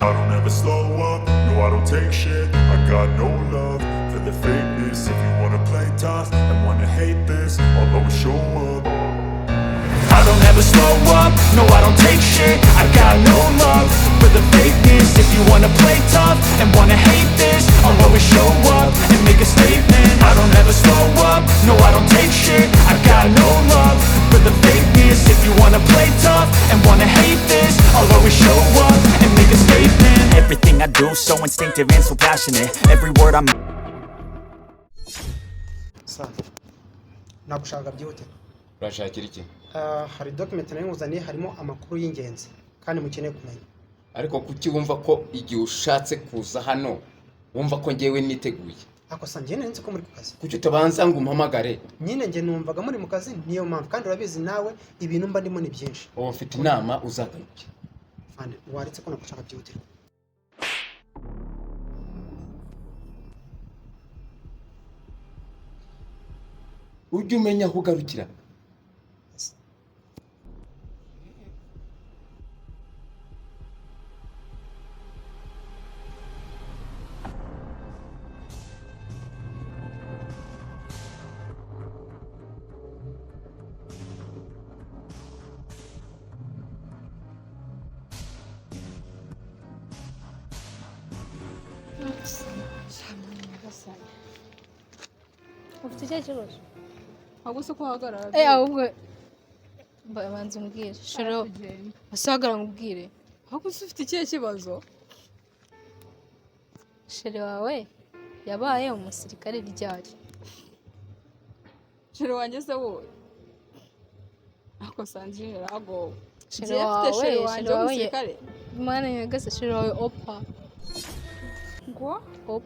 I don't ever slow up, no I don't take shit. I got no love for the fakeness. If you wanna play tough and wanna hate this, I'll always show up. I don't ever slow up, no I don't take shit. I got no love for the fakeness. If you wanna play tough and wanna hate this, I'll always show up and make a statement. I don't ever slow up, no I don't take shit. I got no love for the fakeness. If you wanna play tough and wanna hate this, I'll always show up and make a statement. Everything I do, so instinctive and so passionate. Every word I'm Sa nagushaka byihutirwa. Urashakira iki? Ah, hari document nari nkuzaniye, harimo amakuru y'ingenzi kandi mukeneye kumenya. Ariko kuki wumva ko igihe ushatse kuza hano wumva ko ngewe niteguye? Ako sa, njye nari nzi ko muri ku kazi. Kuki utabanza ngo umpamagare? Nyine njye numvaga muri mu kazi, niyo mpamvu, kandi urabizi nawe ibintu mba ndimo ni byinshi. Ubu mfite inama, uzagaruke. Fande, waretse ko nagushaka byihutirwa. Ujye umenya aho ugarukira. Yes. Ufite ikihe kibazo? Ahubwo se ko uhagarara? Eh, ahubwo banza umbwire shoro. Tugenda. Usagara nkubwire. Ahubwo se ufite ikihe kibazo? Chéri wawe yabaye umusirikare ryari? Chéri wanjye se wowe? Ako Sandrine, aragowe. Chéri Njyewe mfite wawe, chéri wanjye chéri wawe w'umusirikare? Mwana nyagase, chéri wawe opa. Ngo? Opa.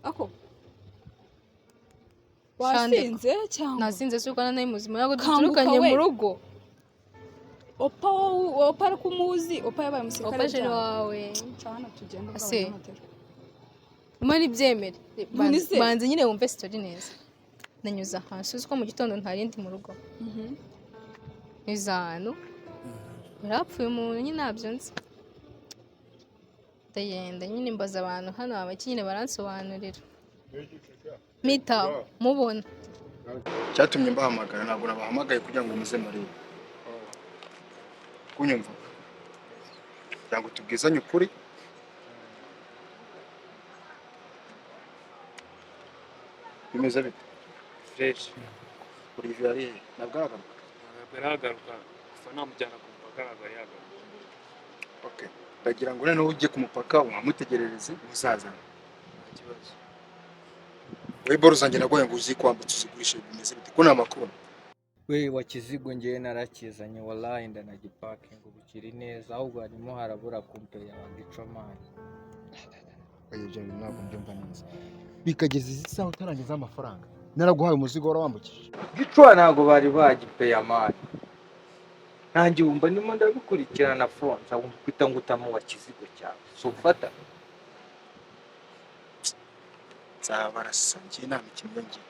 Ako Shandika. wasinze cyangwa? Nasinze se uko nari muzima, ntabwo Kanguka duturukanye we. mu rugo. Opa wowe, opa ariko umuzi? Opa yabaye umusirikare Opa chéri ryari? wawe. Ca hano tugenda. Ase. Bw'abanyamatera. Imana ibyemere. None se? Banza nyine wumve story neza. Nanyuze ahantu, uzi ko mu gitondo ntarindi mu rugo, nyuze ahantu yarapfuye umuntu nyine, ntabyo nzi. Ndagenda nyine mbaza abantu hano abaki, nyine baransobanurira, mpita mubona. Cyatumye mbahamagara, ntabwo nabahamagaye kugira ngo muze murebe kunyumva, kugira ngo tubwizanye ukuri. Bimeze bite? Fresh. Olivier ari hehe? Ntabwo aragaruka? Ntabwo aragaruka. Kuva namujyana ku mupaka ntabwo yari yagaruka. Okay, ndagira ngo noneho ujye ku mupaka uhamutegerereze muzazana. Nta kibazo. Wowe boro zanjye nagoye ngo uzi kwambutsa uzigurishe, bimeze bite ko nta makuru? We wa kizigo, ngewe narakizanye wallahi, ndanagipakinga ubu kiri neza, ahubwo harimo harabura kumpe yawe gicomani. Oya, ibyo bintu ntabwo mbyumva neza, bikageza izi saha utarangiza amafaranga naraguhaye, umuzigo warawambukije. Gicwa ntabwo bari bagipeye amani, nanjye wumva ndimo ndabikurikirana fonza, wumva kwita ngo utamu wa kizigo cyawe si ufata. Nzabarasa njye, nta mikino yongeye,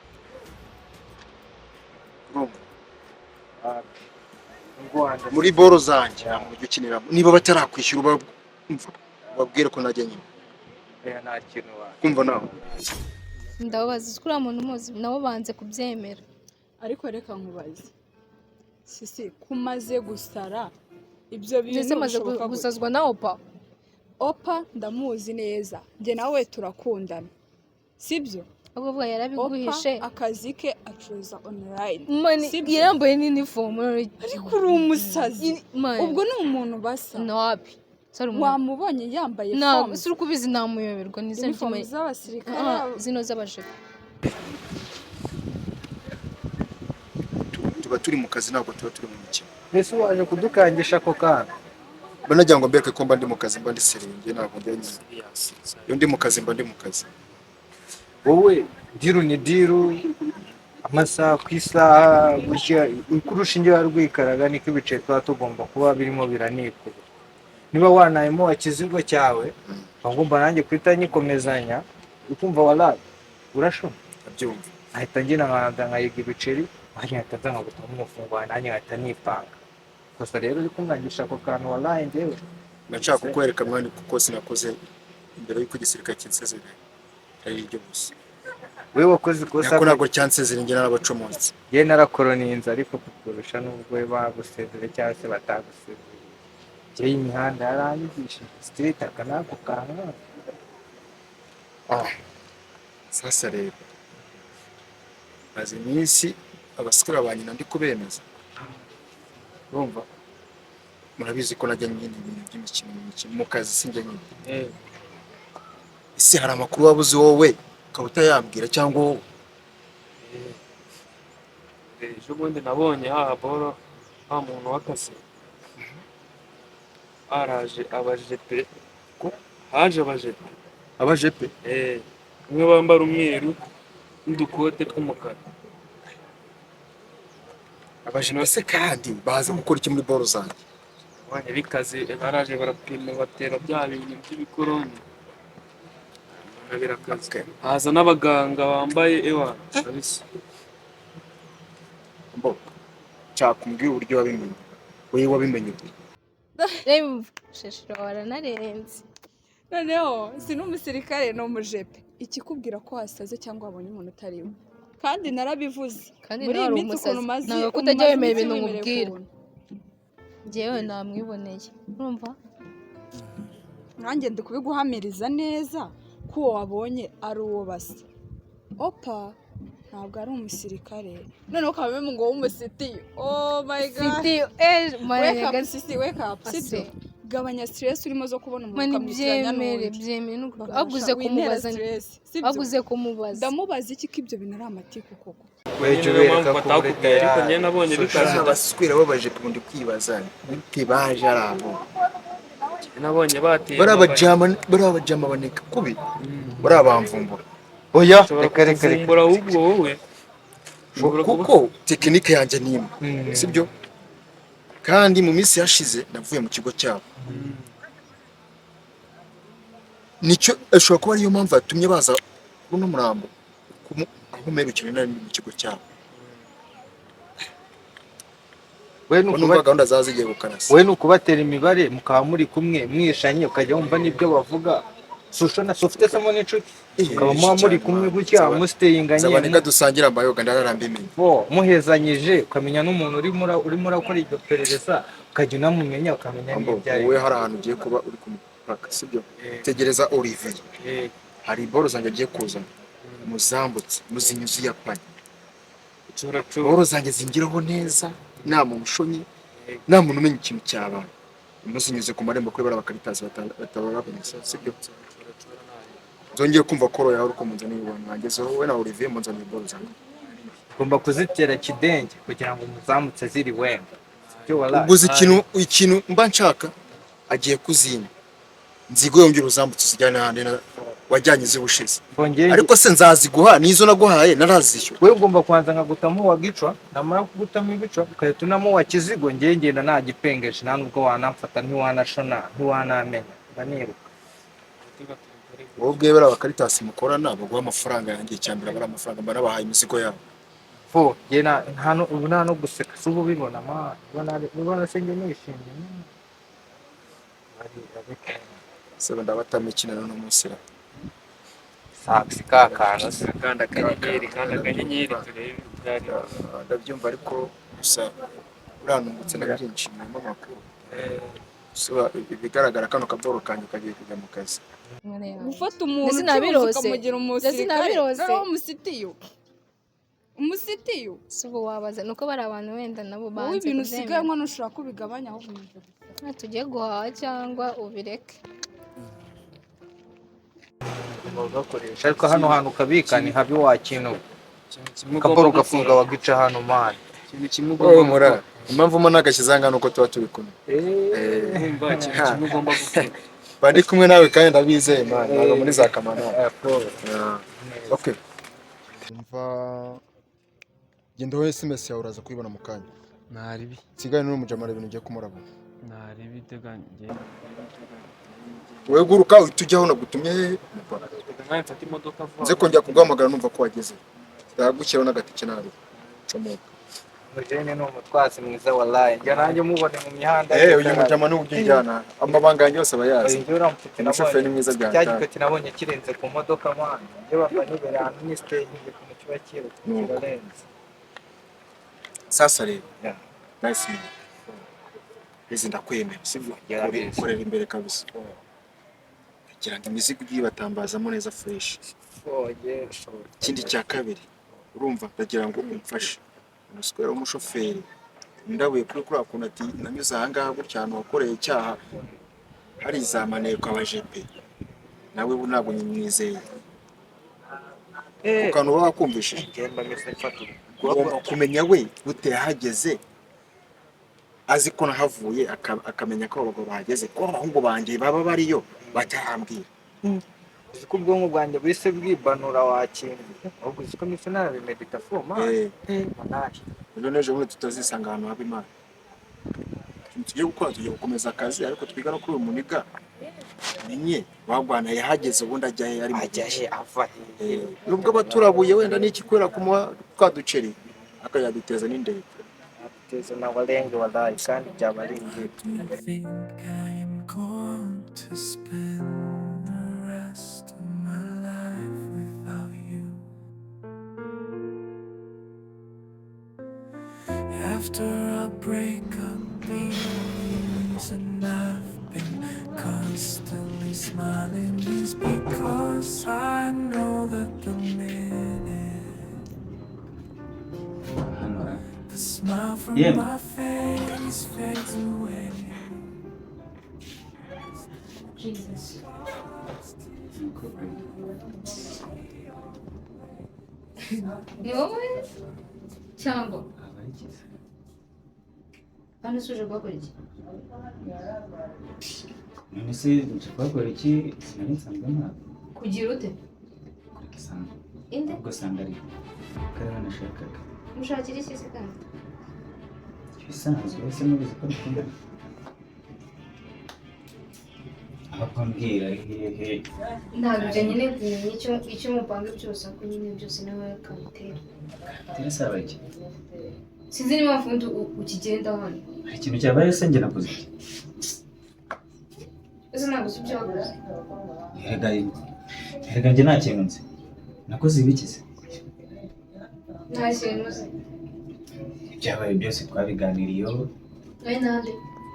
urumva? Muri boro zanjye nta muntu ujya ukiniramo niba batarakwishyura. Umva, ubabwire ko najya nyine. Oya, nta kintu wa Kumva nawe. Ndababaza, uzi ko uriya muntu umuzi? Nabo banze kubyemera. Ariko reka nkubaze sisi, kumaze gusara ibyo bintu Ndetse maze bishoboka gute? gusazwa na opa. Opa ndamuzi neza, njye nawe turakundana, sibyo? Ahubwo avuga Opa yarabiguhishe. akazi ke acuruza online. Mani Sibyo? yarambaye n'inifomu. Ariko uri umusazi. Mani. Ubwo ni umuntu basa? No, wapi. Sorry, umuntu. Wamubonye yambaye Ntabwo forms? si uri kubizi, namuyoberwa ni izina Uniform ry'uma- z'abasirikare? Ah, zino z'abajepe. Tuba turi mu kazi, ntabwo tuba turi mu mikino. Mbese waje kudukangisha ako kantu? Mba nagira ngo mbereke ko mba ndi mu kazi, mba ndi sérieux. Ntabwo njya nyine, iyo ndi mu kazi mba ndi mu kazi. Wowe deal ni deal, amasaha ku isaha gutya, uko urushinge rwikaraga niko ibice tuba tugomba kuba birimo biranikura. Niba wanayemo wa kizigo cyawe, uba ngomba nanjye guhita nyikomezanya, ukumva waraye urashona. Ndabyumva. Nkahita ngira nkabanza nkayiga ibiceri, nanjye nkahita nza nkagutamo umufungo wawe, nanjye nkahita nipanga. Gusa rero uri kumwangisha ako kantu, waraye njyewe Nashaka kukwereka mwana kuko sinakoze imbere y'uko igisirikare kinsezerera, ari iryo gusa. We wakoze ikosa. Nako ntabwo cyansezerera, njye narabacomotse. Njye narakoroniye ariko kukurusha, nubwo we bagusezere cyangwa se batagusezereye, njyewe imihanda yaranyigishije street aka n'ako kantu. Ah, sasa rero maze iminsi abasikara ba nyina ndi kubemeza. Urumva, murabizi ko najya nyine ibintu by'imikino, imikino mu kazi sinjya nyine. Ese hari amakuru waba uzi wowe ukaba utayambwira, cyangwa wowe? Ejo bundi nabonye haha boro wa muntu w'akazi haraje abajepe, haje abajepe. Abajepe? Eh, umwe bambara umweru n'udukote tw'umukara. Abajepe se kandi baza gukora iki muri boro zanjye? Nabonye bikaze, baraje barapima, batera bya bintu by'ibikoroni, mbona birakaze. Okay. Haza n'abaganga bambaye ewa kabisa. Mbo nshaka umbwire uburyo wabimenye, wowe wabimenye ute? Reba sheshero, waranarenze. Noneho si n'umusirikare, ni umujepe. Ikikubwira ko wasaze cyangwa wabonye umuntu utari we, kandi narabivuze. Kandi Muri nawe iyi uri minsi ukuntu umusazi. umaze Ntabwo ko utajya umaze wemera iminsi ibintu wimereye nkubwira. ukuntu. Njyewe namwiboneye, urumva? Nanjye ndi kubiguhamiriza neza ko uwo wabonye ari uwo basa. Opa ntabwo ari umusirikare, noneho ukaba ngo w'umusitiyu. Oh my God! Siti eh. Wake up sisi, wake up, sibyo? Ase. Gabanya stress urimo zo kubona umuntu Mani ukamwitiranya byemere. n'undi. Byemere nuko Babasha, aguze wintera kumubaza. stress, sibyo? Aguze kumubaza. Ndamubaza iki ko ibyo bintu ari amatiku koko? Wewe jya Nyine niyo ubereka mpamvu ko uri batakubwiye, ariko tayari. njyewe nabonye bikaze. Abaswera b'abajepe ndi kwibaza gute baje ari abo. Nabonye bateye Bariya amabaye. bajama, bariya bajama baneka kubi, bariya bamvumbura. Oya. Ushobora Reka, reka, reka. kuvumbura ahubwo wowe ushobora kuba Kuko tekinike yanjye ni imwe, sibyo? Kandi mu minsi yashize navuye mu kigo cyabo, nicyo ashobora kuba ariyo mpamvu yatumye baza kuno murambo aho mperukira nari ndi mu kigo cyabo. We ni Ko ukuba numva gahunda zaza zigiye gukarasa. We ni ukubatera imibare, mukaba muri kumwe mwishanye, ukajya wumva n'ibyo bavuga. Susho na ufite se mo n'inshuti, ukaba muba muri kumwe gutya musiteyinganye. Zabaneka dusangira amayoga, ndararamba imenya. Bo muhezanyije, ukamenya n'umuntu urimo urakora iryo perereza, ukajya unamumenya, ukamenya Ambo, n'ibyo ari. wowe hari ahantu ugiye kuba uri kumupaka, sibyo? Tegereza Olivier, hari boro zanjye agiye kuzana, muzambutse muzinyuze iyapanye. Boro zanjye zingiraho neza, nta muntu ushonye, nta muntu umenya ikintu cyabaye. Muzinyuze ku marembo kuri bariya bakaritazi batababoneza, sibyo? Nzongeye kumva koro yawe uko munzaniye abantu bangezeho, wowe na Olivier munzaniye boro zanjye. Ugomba kuzitera kidenge kugira ngo muzamutse ziri wemba, sibyo? Walayi. Ubwo uzi ikintu mba nshaka, agiye kuzimba nzigo, yongera uzambutse uzijyane ahandi wajyanye iz'ubushize. Bongeye. Ariko se nzaziguha n'izo naguhaye narazishyura? We ugomba kubanza nkagutamo uwa gica, namara kugutamo ibica ugahita unamo uwa kizigo. Ngewe ngenda nta gipengeje, nta nubwo wanamfata, ntiwanashona, ntiwanamenya, mba niruka. Wowe ubwe bariya bakaritasi mukorana baguha amafaranga yanjye, icya mbere bari amafaranga mba nabahaye imizigo yabo. Fo njye nta ubu nta no guseka, si ubu ubibona ma ubona se njye nishimye. Sebe ndabatama ikinano n'umunsi ra. Sakisi ka kantu se. Kanda akanyenyeri, kanda akanyenyeri turebe ibyo ari byo. Ah, ndabyumva, ariko gusa uranungutse na byinshi murimo amakuru. Gusa ibigaragara kano kaboro kanjye kagiye kujya mu kazi. Gufata umuntu Ndetse ucuruza nabirose. ukamugira Ndetse umusirikare, nabirose. noneho umusitiyu, umusitiyu. Si ubu wabaza ni uko bari abantu wenda nabo Wowe banze ibintu usigaye kubyemera. nkono ushobora kubigabanya ahubwo umuntu Ah, tugiye guhaha cyangwa ubireke. Ugakoresha ariko hano hantu ukabika ni habi wakintu. Ikintu kimwe Akaboro ugomba ugafunga gukora, wagica hano mani. ikintu kimwe Wowe ugomba mura gukora, impamvu mbona agashyize nuko tuba turi kumwe. urumva, ikintu kimwe ugomba gukora. Mba ndi kumwe nawe kandi ndabizeye man, ntabwo muri za kamana. Okay, umva, genda wowe, SMS yawe uraza kuyibona mu kanya. Ntaribi. Nsigaye n'umujamara ibintu ugiye kumuraba. Ntaribi, teganye. Wowe guruka uhita ujyaho nagutumye hehe? Nawe mfate imodoka vuba. Nze kongera kuguhamagara numva ko wageze, ndagushyiraho n'agatike nabi comoka. Mujene ni umutwazi mwiza, wallahi njya nanjye mubone mu mihanda. Eh, uyu mujama ni uburyo ujyana amabanga yanjye yose aba yazi. Njye uramufite. Umushoferi ni mwiza bya Cya hatari. gikoti nabonye kirenze ku modoka, man. Njye bamba nibera ahantu ni stage ukuntu kiba kiruta. Nuko. Kirarenze. Sasa rero, Yeah. nice man, izi ndakwemera, sibyo? Yarabizi. Korera imbere kabisa, kugira ngo imizigo ugiye batambazamo neza fresh. Oh, yeah, sure. Ikindi cya kabiri, urumva, ndagira ngo umfashe umuswera w'umushoferi ndabuye kuri kuriya kuntu ati nanyuze ahangaha gutya, ahantu wakoreye icyaha hari za maneko, abajepe nawe ubu ntabwo nyimwizeye ku kantu uba wakumvishije. Njye mba meze mfata Ugomba kumenya we gute yahageze, azi ko nahavuye, akamenya ko abagabo bahageze, ko abahungu banjye baba bariyo batarambwira. Uzi ko ubwonko bwanjye buhise bwibanura wakinga, ahubwo uzi ko mpise narabimedita fo, man. Eh. Wallahi. Ejo n'ejo bundi tutazisanga ahantu haba Imana. Ikintu tugiye gukora, tugiye gukomeza akazi, ariko twiga no kuri uyu muniga, menye wagwana yahageze, ubundi ajya he, ari mu Ajya gihe he, ava he? Eh, nubwo abaturabuye wenda n'iki, kubera kumuha twa duceri akayaduteza n'indege. Teza na walenge, wallahi, kandi byaba ari ingiro. Think I'm going to spend the rest of my life without you. After a breakup, the reason I've been constantly smiling is because I know that the minute the smile from Yeah. my face fades away. Jesus. Ni wowe cyangwa hano usuje kuhakora iki? None se nje kuhakora iki? Sinari nsanzwe mpaba. Kugira ute? Kureka isanga. Inde? Ubwo sanga ari kariho nashakaga. Mushakira iki se kandi? Ibisanzwe ese mubizi ko dukundana, ahubwo mbwira ari hehe? Ntabwo ibyo nyine kumenya icyo mupanga byose, ariko nyine byose niwe kabitera. Tirasaba iki? Sinzi niba mfundi ukigenda hano. Hari ikintu cyabaye se? Njye nakoze iki? Ese ntabwo uzi ibyo wakoze? Erega njye nta kintu nzi nakoze. Ibiki se? Nta kintu uzi? Ibyabaye byose twabiganiriyeho. Wowe nande?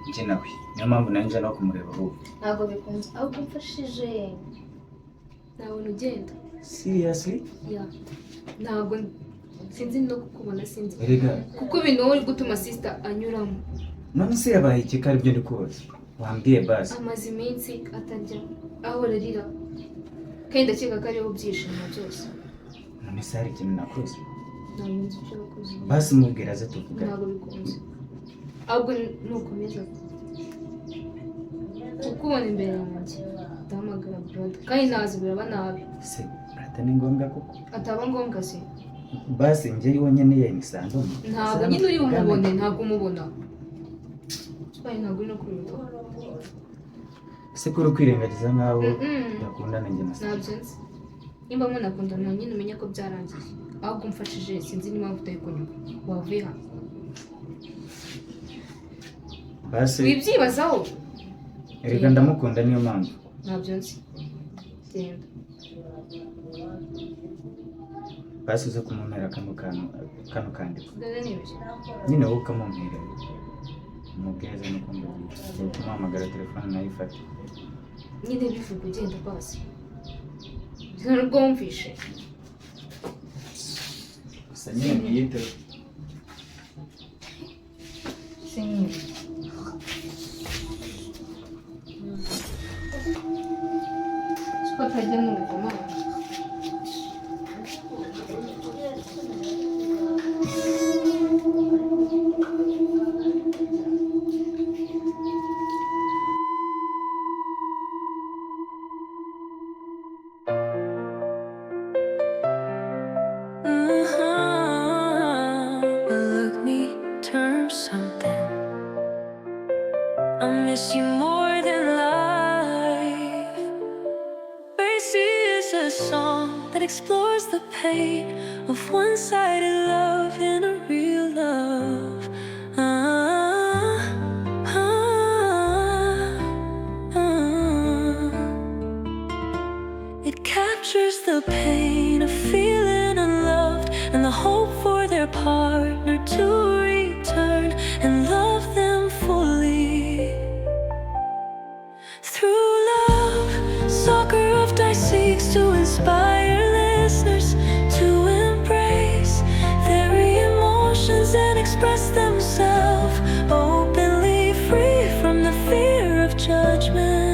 Njye nawe, niyo mpamvu nanjye no kumureba ahubwo. Ntabwo bikunze, ahubwo umfashije ntabona ugenda. Seriously? Yeah, ntabwo sinzi no kukubona, sinzi. Erega Kuko ibintu wowe uri gutuma sister anyuramo. None se yabaye iki, ko aribyo ndi kubaza? Wambwiye basi. Amaze iminsi atajya, ahora arira, kandi ndakeka ko ariho byishimo byose. None se hari ikintu nakoze? Ntabwo nzi icyo wakoze. Basi mubwira aze tuvugane. Ntabwo bikunze, ahubwo nukomeza kukubona imbere yanjye ndahamagara brother, kandi nazi biraba nabi. Se brother ni ngombwa koko? Ataba ngombwa se? Basi njye wenyine ye nisandoma. Ntabwo nyine uri bumubone, ntabwo umubona kandi ntabwo uri no kubitaho. Ese kuri kwirengagiza nkaho Mm-mm. udakundana njye na Ntabyo nzi, nimba munakundana nyine umenye ko byarangiye. Ahubwo umfashije, sinzi n'impamvu utari kunyumva, wavuye hano. Basi. Wibyibazaho. Erega ndamukunda, niyo mpamvu. Ntabyo nzi, genda. Basi uze kumumpera kano kantu, kano kandiko. Dore ni ibyo. Nyine wowe ukamumpera, umubwiriza nuko mbagiye, ngiye kumuhamagara telefone nayifate. Nyine bivuga ugenda basi, ntabwo wumvishe. Gusa nyine mwiyiteho. Se nyine siko atajya n'ubugoma. Look me turn something. I miss you more than life. Mercy is a song that explores the pain of one-sided love in a real love. the pain of feeling unloved and the hope for their partner to return and love them fully. Through love, Soccer of Dice seeks to inspire listeners to embrace their emotions and express themselves openly, free from the fear of judgment.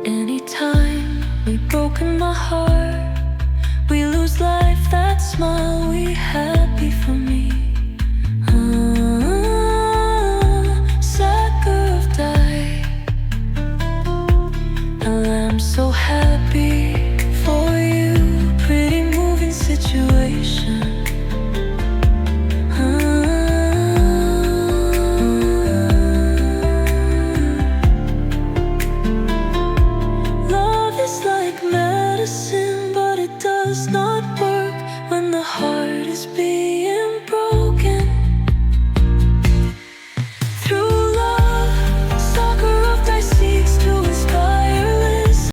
Anytime we broken my heart, we lose life. That smile we happy for me. Sucker of die. And I'm so happy for you. Pretty moving situation.